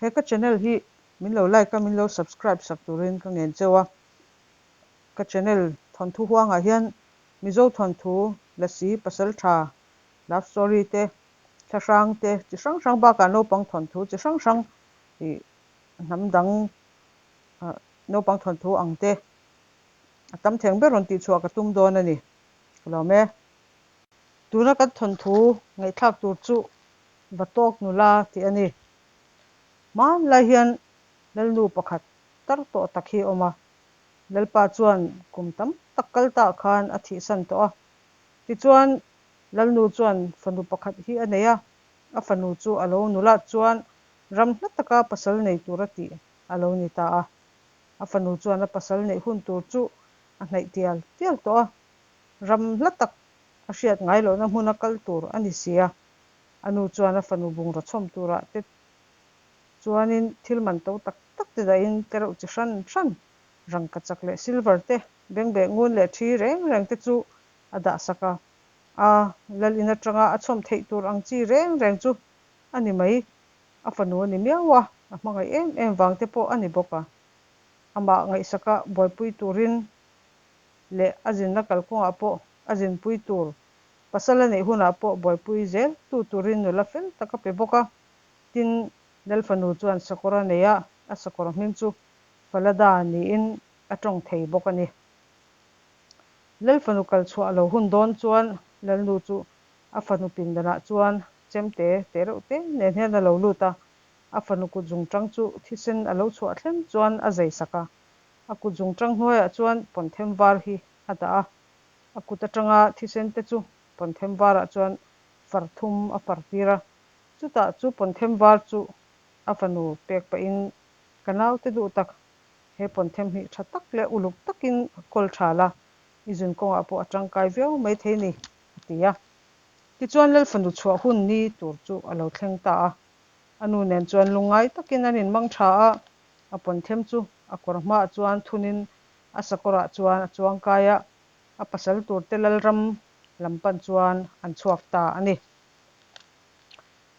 He ka channel hi min lo like a, min lo subscribe sak turin ka ngen cheu a. Ka channel thawnthu huangah hian Mizo thawnthu, Lasi, Pasaltha, Love story te, thlahrang te chi hrang hrang bakah naupang thawnthu chi hrang hrang ih hnam dang naupang thawnthu ang te a tam theng ber rawn tihchhuah ka tum dawn a ni. Ka lawm e. Tuna kan thawnthu ngaihthlak tur chu va tawk nula tih a ni. Hmanlai hian Lalnu pakhat tar tawh tak hi a awm a, Lalpa chuan kum tam tak kal tah khan a thihsan tawh a. Tichuan, Lalnu chuan fanu pakhat hi a nei a, a fanu chu a lo nulat chuan ram hla taka pasal nei tura tih a lo ni ta a. A fanu chuan a pasal neih hun tur chu a hnaih tial tial tawh a, ram hla tak a hriat ngai lohna hmuna kal tur a ni si a. A nu chuan a fanu bungraw chhawm turah te chuanin thil man to tak tak te dahin tlereuh chi hran hran, rangkachak leh silver te, bengbeh ngun leh thi reng reng te chu a dah sak a. A lal in atanga a chhawm theih tur ang chi reng reng chu a ni mai. A fanu a ni miau a, a hmangaih em em vang te pawh a ni bawk a. Amah ngaihsaka buaipui turin leh a zinna kalkawngah pawh a zinpui tur Pasal a neih hunah pawh buaipui zel tu turin nula fel tak a pe bawk a. Tin, Lalfanu chuan sakawr a nei a, a sakawr hming chu Falada niin a tawng thei bawk a ni. Lalfanu kal chhuah lo hun dawn chuan Lalnu chu a fanu pindanah chuan chemte te reuh te nen hian a lo lut a, a fanu kut zungtang chu thisen a lo chhuah thleng chuan a zai sak a. A kut zungtang hnuaiah chuan pawnthem var hi a dah a, A kut atanga thisen te chu pawnthem varah chuan far thum a far tir a, chutah chu pawnthem var chu a fanu pek pahin, Ka naute duh tak, he pawnthem hi tha tak leh uluk takin kawl tha la, i zun kawngah pawh a tangkai viau mai thei ni, a ti a. Tichuan Lalfanu chhuah hun ni tur chu a lo thleng ta a, a nu nen chuan lungngai takin an inmang tha a, a pawnthem chu a kawr hmaah chuan thunin A sakawrah chuan a chuang kai a, a pasal turte Lalram lam pan chuan an chhuak ta a ni.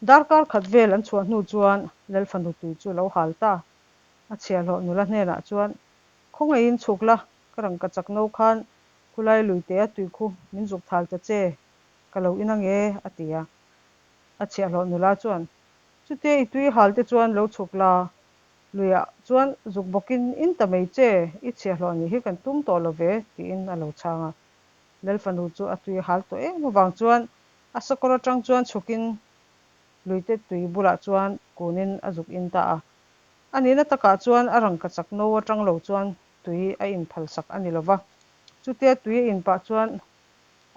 Darkar khat vel an chhuah hnu chuan Lalfanu tui chu a lo hal ta. A chhiahhlawh nula hnenah chuan, Khawngaihin chhuk la, ka rangka chak no khan khulai luitea tui khu min zuk thal ta che, ka lo in ange, a ti a. A chhiahhlawh nula chuan, Chutia i tui hal te chuan lo chhuk la, Luiah chuan zuk bawkin in ta mai che, i chhiahhlawh nih hi kan tum tawh lo ve, tiin a lo chhang a. Lalfanu chu a tui hal tawh em avang chuan a sakawr atang chuan chhukin luite tui bulah chuan kunin a zuk in ta a. A nihna takah chuan a rangkachak no atang lo chuan tui a in phalsak a ni lo va. Chutia tui a in pah chuan,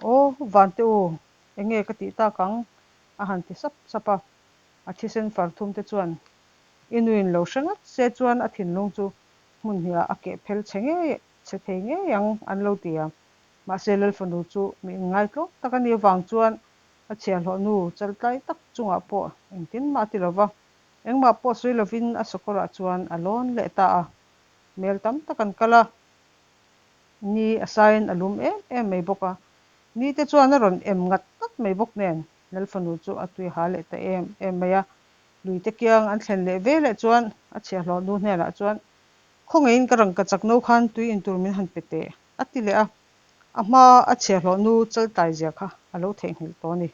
Aw, Vante u, enge ka tih tak ang? a han ti sap sap a. A thisen far thum te chuan I nuin lo hre ngat se chuan a thinlung chu hmun hniah a keh phel chhe ngei chhe thei ngei ang an lo ti a. Mahse Lalfanu chu mi inngai tlawm tak a nih avang chuan a chhiahhlawh nu chaltlai tak chungah pawh engtin mah a ti lo va, engmah pawh sawi lovin a sakawrah chuan a lawn leh ta a. Mel tam tak an kal a, ni a saiin a lum em em mai bawk a, ni te chuan a rawn em ngat ngat mai bawk nen Lalfanu chu a tui ha leh ta em em mai a. Luite kiang an thlen leh ve leh chuan a chhiahhlawh nu hnenah chuan, Khawngaihin ka rangka chak no khan tui in tur min han pe teh, a ti leh a. A hma a chhiahhlawh nu chaltlai zia kha a lo theihnghilh tawh a ni.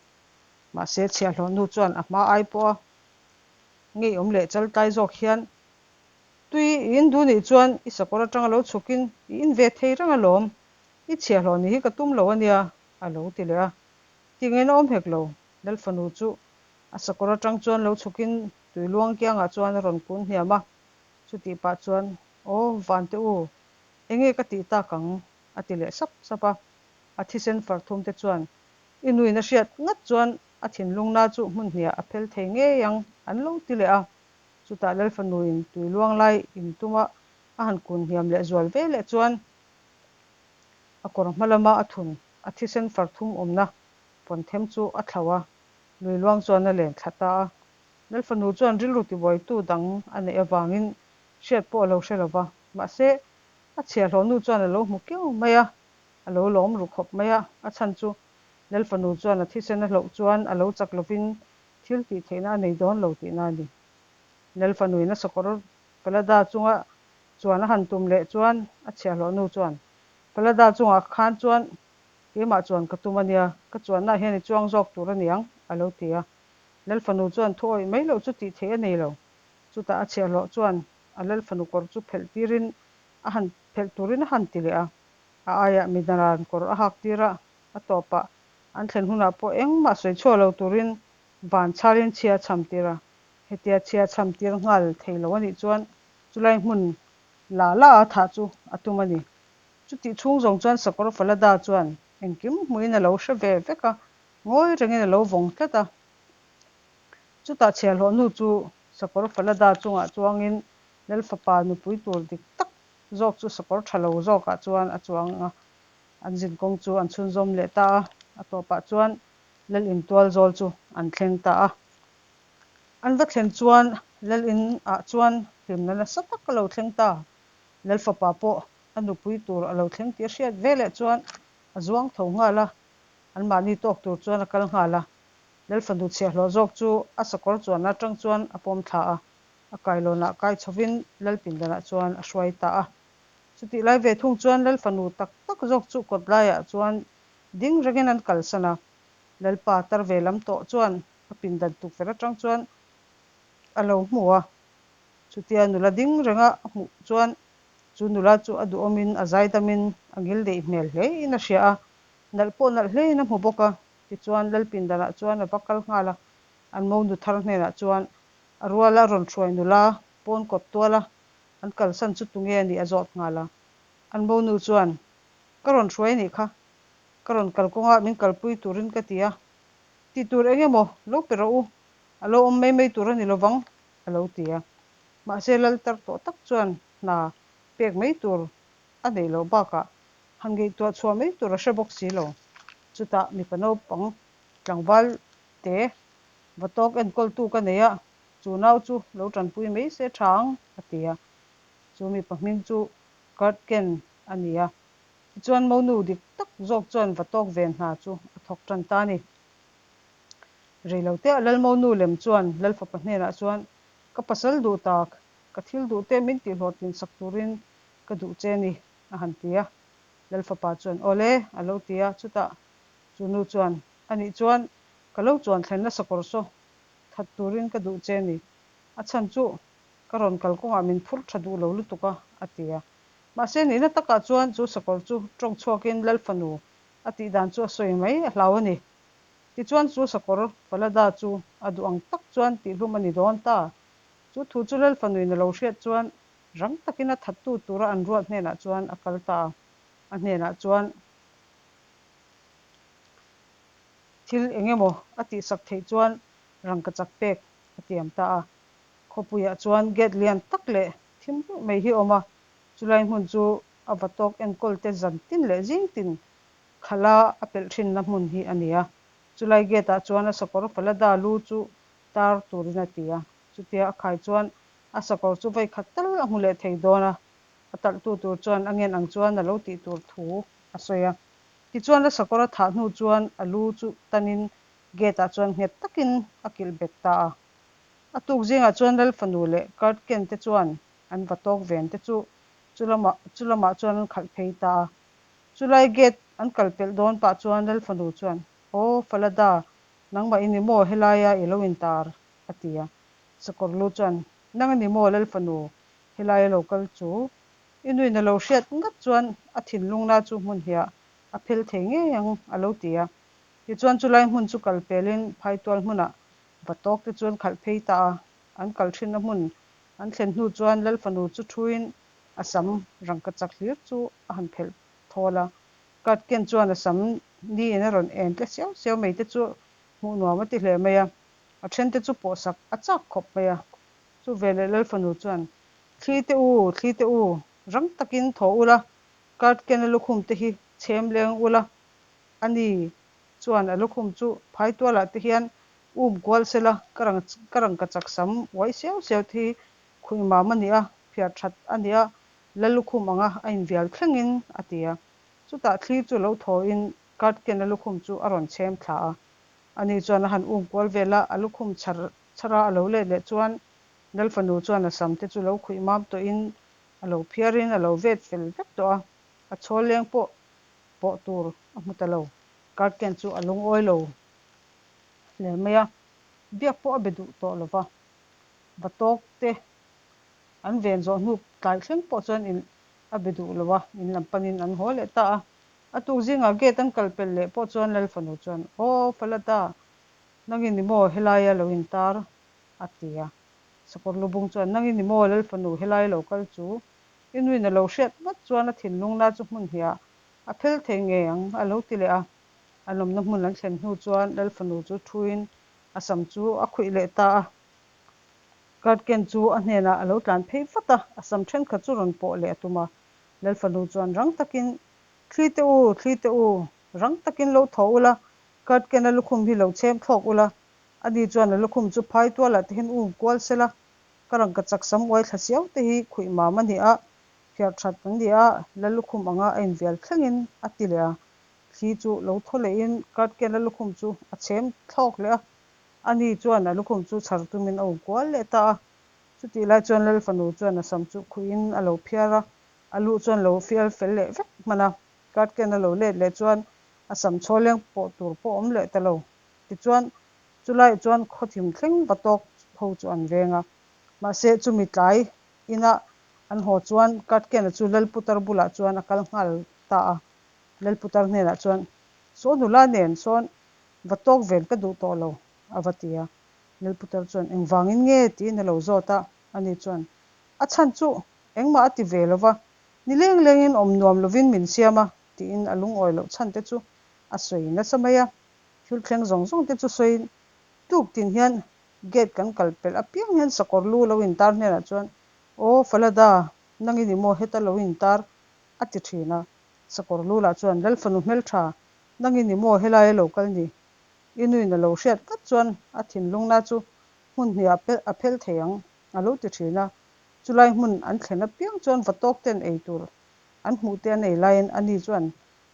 Mahse chhiahhlawh nu chuan a hma ai pawha ngeiawm leh chaltlai zawk hian, Tui i in duh nih chuan i sakawr atanga lo chhukin i in ve thei reng alawm, i chhiahhlawh nih hi ka tum lo a nia, a lo ti leh a. Tingin a awm hek lo, Lalfanu chu A sakawr atang chuan lo chhukin tui luang kiangah chuan a rawn kun hniam a, chutih pah chuan, Aw, Vante u, enge ka tih tak ang? a ti leh sap sap a. A thisen far thum te chuan i nuin a hriat ngat chuan a thinlungna chu hmun hniah a phel thei ngei ang an lo ti leh a. Chutah Lalfanuin tui luang lai in tuma a han kun hniam leh zual ve leh chuan a kawr hma lama a thun a thisen far thum awmna pawnthem chu a thlauh a. Lui luang chuan a len thla ta a. Lalfanu chuan rilru tibuaitu dang a neih avangin hriat pawh a lo hre lo va. Mahse, a chhiahhlawh nu chuan a lo hmu kiau mai a, a lo lawm ru khawp mai a. A chhan chu Lalfanu chuan a thisen a hloh chuan a lo chak lovin thil tih theihna a nei dawn lo tihna a ni. Lal fanuin a sakawr Falada chunga chuan a han tum leh chuan a chhiahhlawh nu chuan, Falada chungah khan chuan keimah chuan ka tum a nia, ka chuannaah hian i chuang zawk tur a niang, a lo ti a. Lal fanu chuan thu awih mai loh chu tih theih a nei lo. Chutah a chhiahhlawh chuan a lal fanu kawr chu phelh tirin a han phelh turin a han ti leh a. A aiah mi naran kawr a hak tir a, a tawpah an thlen hunah pawh engmah sawi chhuah lo turin van chhalin chhia a cham tir a. Hetia chhia a cham tir nghal thei lo a nih chuan chulai hmun la la a thah chu a tum a ni. Chutih chhung zawng chuan Sakawr Falada chuan engkim hmuhin a lo hre ve vek a, ngawi rengin a lo vawng tlat a. Chutah chhiahhlawh nu chu Sakawr Falada chungah chuangin Lal fapa nupui tur dik tak zawk chu sakawr tha lo zawkah chuan a chuang a, an zinkawng chu an chhunzawm leh ta a, a tawpah chuan Lal in tual zawl chu an thleng ta a. An va thlen chuan Lal in ah chuan hlimna nasa tak a lo thleng ta. Lal fapa pawh a nupui tur a lo thleng tih a hriat veleh chuan a zuang tho nghal a, anmahni tawk tur chuan a kal nghal a. Lal fanu chhiahhlawh zawk chu a sakawr chuanna atang chuan a pawm thla a, a kailawnah kai chhovin Lal pindanah chuan a hruai ta a. Chutih lai ve thung chuan Lal fanu tak tak zawk chu kawt laiah chuan ding rengin an kalsan a. Lalpa tar ve lam tawh chuan a pindan tukverh atang chuan a lo hmu a. Chutia nula ding renga a hmuh chuan chu nula chu a duhawmin a zaidamin a ngil deih hmel hlein a hria a, nalh pawh nalh hlein a hmu bawk a. Tichuan Lal pindanah chuan a va kal nghal a, an monu thar hnenah chuan a ruala rawn hruai nula pawn kawt tuala an kalsan chu tunge a nih a zawt nghal a. An monu chuan, Ka rawn hruai a nih kha, ka rawn kal kawngah min kalpui turin ka ti a, tih tur eng emaw lo pe rawh u, a lo awm mai mai tur a ni lovang, a lo ti a. Mahse lal tar tawh tak chuan hna pek mai tur a neih loh bakah han ngaihtuah chhuah mai tur a hre bawk si lo. Chutah mipa naupang tlangval te va tawk enkawltu ka nei a, chu nau chu lo tanpui mai se tha ang, a ti a. Chu mipa hming chu Kurt Ken a ni a. Tichuan monu dik tak zawk chuan va tawk ve hna chu a thawk tan ta a ni. Reilote a lal monu lem chuan lal fapa hnenah chuan, Ka pasal duh tak, ka thil duh te min tihhlawhtlin sak turin ka duh che a ni, a han ti a. Lal fapa chuan, Awle, a lo ti a. Chutah chu nu chuan, Anih chuan ka lo chuan thlenna sakawr saw that turin ka duh che a ni. A chhan chu ka rawn kal kawngah min phur tha duh lo lutuk a, a ti a. Mahse nihna takah chuan chu sakawr chu tawng chhuakin Lal fanu a tih dan chu a sawi mai a hlau a ni. Tichuan chu sakawr Falada chu a duh ang tak chuan tihhlum a ni dawn ta. Chu thu chu Lal fanuin a lo hriat chuan rang takin a thattu tura an ruat hnenah chuan a kal ta a. A hnenah chuan thil eng emaw a tihsak theih chuan rangkachak pek a tiam ta a. Khawpuiah chuan gate lian tak leh thim ruih mai hi a awm a, chulai hmun chu a va tawk enkawl te zan tin leh zing tin khala a pelh thinna hmun hi a ni a. Chulai gate ah chuan a sakawr Falada lu chu tar turin a ti a, chutia a khai chuan a sakawr chu vawi khat tal a hmu leh thei dawn a, a talhtu tur chuan a ngen ang chuan a lo tih tur thu a sawi a. Tichuan a sakawr a thah hnu chuan a lu chu tanin gate ah chuan nghet takin a kilh bet ta a. A tuk zingah chuan Lal fanu leh Kurt Ken te chuan an va tawk ven te chu chulamah chulamah chuan an khalh phei ta a. Chulai gate an kal pelh dawn pah chuan Lal fanu chuan, Aw Falada, nangmah i ni maw helaia i lo intar? a ti a. Sakawr lu chuan, Nang a ni maw Lal fanu, helaia lo kal chu? I nuin a lo hriat ngat chuan a thinlungna chu hmun hiah a phel thei ngei ang, a lo ti a. Tichuan chulai hmun chu kal pelin phaitual hmunah va tawk te chuan khalh phei ta a. An kal thinna hmun an thlen hnu chuan Lal fanu chu thuin a sam rangkachak hlir chu a han phelh thawl a. Card ken chuan a sam niin a rawn en tle siau siau mai te chu hmuh nuam a ti hle mai a. A then te chu pawhsak a chak khawp mai a. Chu veleh Lal fanu chuan, Thli te u, thli te u, rang takin thaw ula, card ken a lukhum te hi chhem leng ula, a ni chuan a lukhum chu phaitualah te hian um kual sela, ka rang ka rangkachak sam uai siau siau te hi khuih mam a ni a, phiar that a ni a, la lukhum anga a invial thlengin a ti a. Chutah thli chu lo thawin card ken a lukhum chu a rawn chhem thla a. Ani chuan a han um kual vel a, a lukhum chhar chhara a lo let leh chuan. Lal fanu chuan a sam te chu lo khuih mam tawhin a lo phiarin a lo vet fel vek tawh a, a chhawl leng pawh pawh tur a hmu ta lo. Cardken chu a lungawi lo hle mai a, biak pawh a be duh tawh lo va. Vatawk te an ven zawh hnu tlai thleng pawh chuan in a be duh lo a, in lam panin an haw leh ta a. A tuk zingah gate an kal pelh leh pawh chuan Lal fanu chuan, Aw Falada, nangin ni maw helaia lo intar? a ti a. Sakawr lubung chuan, Nangin ni maw Lal fanu helai lo kal chu? I nuin a lo hriat ngat chuan a thinlung la chu hmun hniah a phel thei ngei ang, a lo ti leh a. An awmna hmun an thlen hnu chuan Lal fanu chu thuin a sam chu a khuih leh ta a. Card ken chu a hnenah a lo tlan phei vat a, a sam thenkhat chu rawn pawh leh a tum a. Lal fanu chuan rang takin, Thli teh u, thli teh u, rang takin lo thaw ula, card ken a lukhum hi lo chhem thlawk ula, ani chuan a lukhum chu phai tualah te hian um kual sela, ka rangkachak sam uai thla siau te hi khuih mam a ni a, phiar that an ni a, lal lukhum anga a invial thlengin a ti leh a. Thli chu lo thaw lehin card ken a lukhum chu a chhem thlawk leh a, Ani chuan a lukhum chu chhar tumin a um kual leh ta a. Chutih lai chuan Lal fanu chuan a sam chu khuihin a lo phiar a, a luh chuan lo fial fel leh vek hman a. Card ken a lo let leh chuan a sam chhaw leng pawh tur pawh awm leh ta lo. Tichuan, chulaiah chuan khawthim thleng va tawk ho chu an veng a. Mahse, chumi tlai ina an haw chuan card kena chu Lal putar bulah chuan a kal nghal ta a. Lal putar hnenah chuan, Saw nula nen sawn Va tawk vel ka duh tawh lo, a va ti a. Lalputar chuan, Engvangin nge? tiin a lo zawt a. Ani chuan, A chhan chu engmah a ti ve lo va, ni leng lengin awm nuam lovin min siam a, tiin a lungawi loh chhan te chu a sawi nasa mai a. Thil thleng zawng zawng te chu sawiin, Tuk tin hian gate kan kal pelh apiang hian sakawr lu lo intar hnenah chuan, Aw Falada, nangin i maw heta lo intar? a ti thin a. Sakawr lu lah chuan, Lalfanu hmeltha, Nangin i maw helaia lo kal ni? I nuin a lo hriat ngat chuan a thinlungna chu hmun hnih a phel thei ang, a lo ti thin a. Chulai hmun an thlen apiang chuan vatawk ten ei tur an hmuh te an ei laiin ani chuan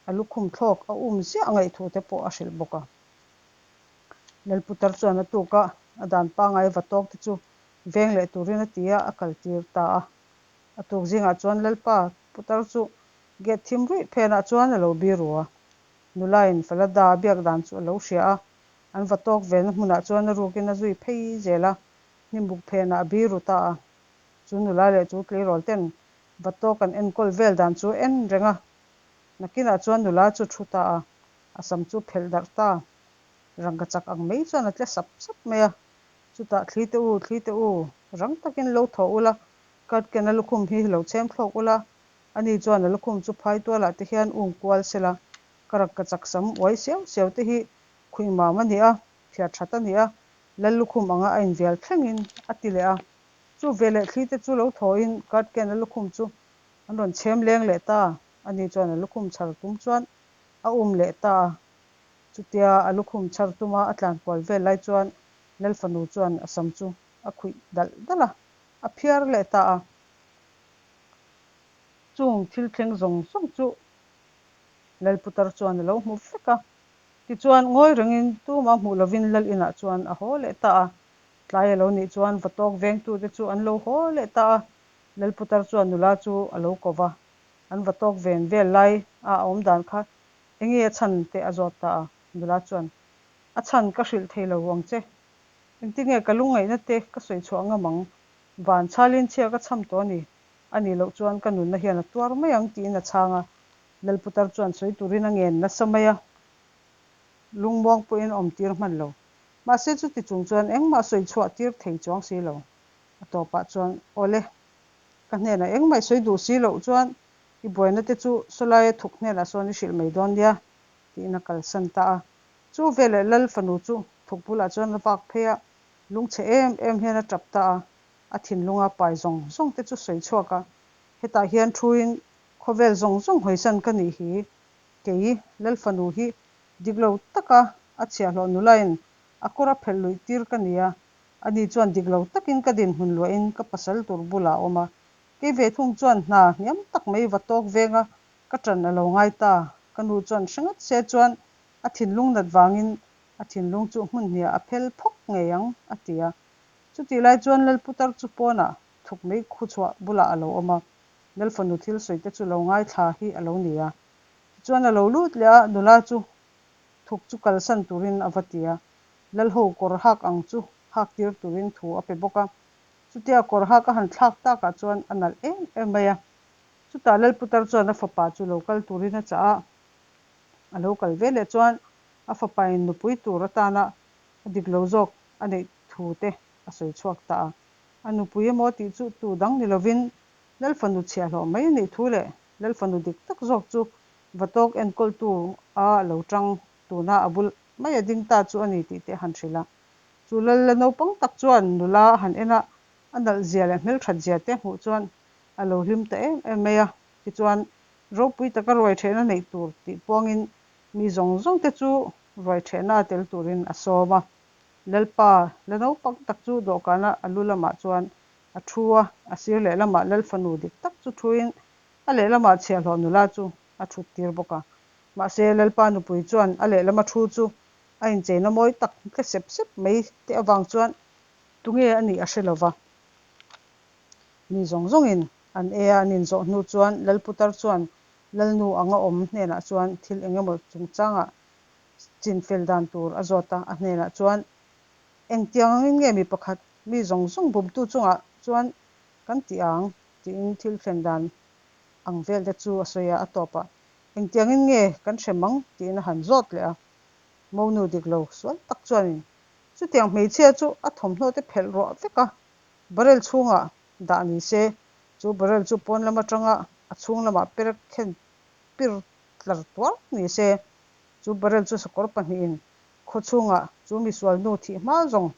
a lukhum thlawk a um ziah a ngaihthu te pawh a hrilh bawk a. Lalputar chuan a tuk a, a dan pangai vatawk te chu veng leh turin a ti a, a kaltir ta a. A tuk zingah chuan Lalpa putar chu Gate thim ruih phenah chuan a lo biru a, nulain Falada a biak dan chu a lo hria a, an va tawk velna hmunah chuan a rukin a zui phei zel a, hnimbuk phenah a biru ta a. Chu nula leh chu tleirawl ten va tawk an enkawl vel dan chu en reng a, nakinah chuan nula chu thu ta a, a sam chu phelh darh ta, rangkachak ang mai chuan a tle sap sap mai a, chutah thli teh u, thli teh u, rang takin lo thaw ula, card ken a lukhum hi lo chhem thlawk ula, Ani chuan a lukhum chu phai tualah te hian um kual sela, ka rak ka chak sam uai siau siau te hi khuih mam a ni a, phiar that a ni a, lal lukhum anga a invial thlengin a ti leh a. Chu veleh thli te chu lo thawhin card ken a lukhum chu an rawn chhem leng leh ta, ani chuan a lukhum chhar tum chuan a um leh ta a. Chutia a lukhum chhar tuma a tlan kual vel lai chuan lal fanu chuan a sam chu a khuih dalh dalh a, a phiar leh ta a. Chung thil thleng zawng zawng chu Lalputar chuan a lo hmu vek a. Tichuan, ngawi rengin tumah hmuh lovin Lal inah chuan a haw leh ta a. Tlai a lo nih chuan vatawk vengtute chu an lo haw leh ta a. Lalputar chuan nula chu a lo ko va, an vatawk ven vel lai a a awm dan kha enge a chhan te a zawt ta a. Nula chuan, A chhan ka hrilh thei lo ang che. Engtinge ka lungngaihna te ka sawi chhuah ngam ang? Van chhalin chhia ka chham tawh a ni. A nih loh chuan ka nunna hian a tuar mai ang tiin a chhang a. Lalputar chuan sawi turin a ngen nasa mai a, lungmuang pawhin a awm tir hman lo. Mahse chuti chung chuan engmah sawi chhuah tir thei chuang si lo. A tawpah chuan, Awle, ka hnenah engmah i sawi duh si loh chuan i buaina te chu sawlaia thuk hnenah sawn i hrilh mai dawn nia, tiin a kalsan ta a. Chu veleh Lal fanu chu thuk bulah chuan a vak phei a, lungchhe em em hian a tap ta a. A thinlunga pai zawng zawng te chu sawi chhuak a, hetah hian thuin khawvel zawng zawng hawisan ka nih hi, kei Lal fanu hi dik lo taka a chhiahhlawh nulain a kawr a phelh luih tir ka ni a, ani chuan dik lo takin ka dinhmun luahin ka pasal tur bulah a awm a, kei ve thung chuan hna hniam tak mai va tawk venga ka ṭan a lo ngai ta, ka nu chuan hre ngat se chuan a thinlung nat vangin a thinlung chu hmun hniah a phel phawk ngei ang, a ti a. Chutih lai chuan Lal putar chu pawnah thuk mei khuchhuah bulah a lo awm a, Lal fanu thil sawi te chu lo ngaithla hi a lo ni a. Tichuan a lo lut leh a, nula chu thuk chu kalsan turin a va ti a, Lal ho kawr hak ang chu hak tir turin thu a pe bawk a. Chutia kawr hak a han thlak takah chuan a nalh em em mai a. Chutah Lal putar chuan a fapa chu lo kal turin a chah a, a lo kal ve leh chuan a fapain nupui tur atana a dik lo zawk a neih thu te a sawi chhuak ta a. A nupui emaw tih chu tu dang ni lovin Lal fanu chhiahhlawh mai a nih thu leh Lal fanu dik tak zawk chu Vatawk enkawltu a lo tang tuna a bul mai a ding ta chu a ni tih te a han hrilh a. Chu Lal la naupang tak chuan nula a han en a, a nalh zia leh hmelthat zia te hmuh chuan a lo hlim ta em em mai a. Tichuan ropui taka ruai thehna neih tur tih puangin mi zawng zawng te chu ruai thehna a tel turin a sawm a. Lalpa la naupang tak chu dawhkana a lu lamah chuan a thu a, a sir lehlamah Lal fanu dik tak chu thuin a lehlamah chhiahhlawh nula chu a thut tir bawk a. Mahse Lalpa nupui chuan a lehlama thu chu a incheina mawi tak tle sep sep mai te avang chuan tunge a nih a hre lo va. Mi zawng zawngin an e a an inzawh hnu chuan Lal putar chuan Lalnu anga awm hnenah chuan thil eng emaw chungchangah chinfel dan tur a zawt a, a hnenah chuan, Engtiang angin nge mi pakhat mi zawng zawng bumtu chungah chuan kan ti ang? tiin thil thlen dan ang vel te chu a sawi a, a tawpah, Engtiangin nge kan hrem ang? tiin a han zawt leh a. Monu dik lo sual tak chuanin chutiang hmeichhia chu a thawmhnaw te phelh ruah vek a, barrel chhungah dah ni se, chu barrel chu pawn lam atanga a chhung lamah perek khen pir tlar tuar ni se, chu barrel chu sakawr pahnihin khaw chhungah chu misual nu thih hma zawng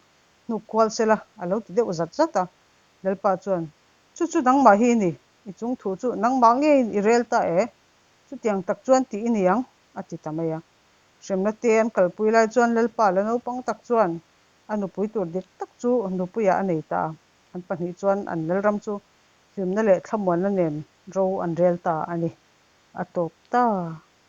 hnuk kual sela a lo ti deuh zat zat a. Lalpa chuan, Chu chu nangmah hi i ni, i chung thu chu nangmah ngeiin i rel ta e, chutiang tak chuan tih i ni ang, a ti ta mai a. Hremna te an kalpui lai chuan Lalpa la naupang tak chuan a nupui tur dik tak chu nupuiah a nei ta a, an pahnih chuan an Lalram chu hlimna leh thlamuanna nen ro an rel ta a ni. A tawp ta.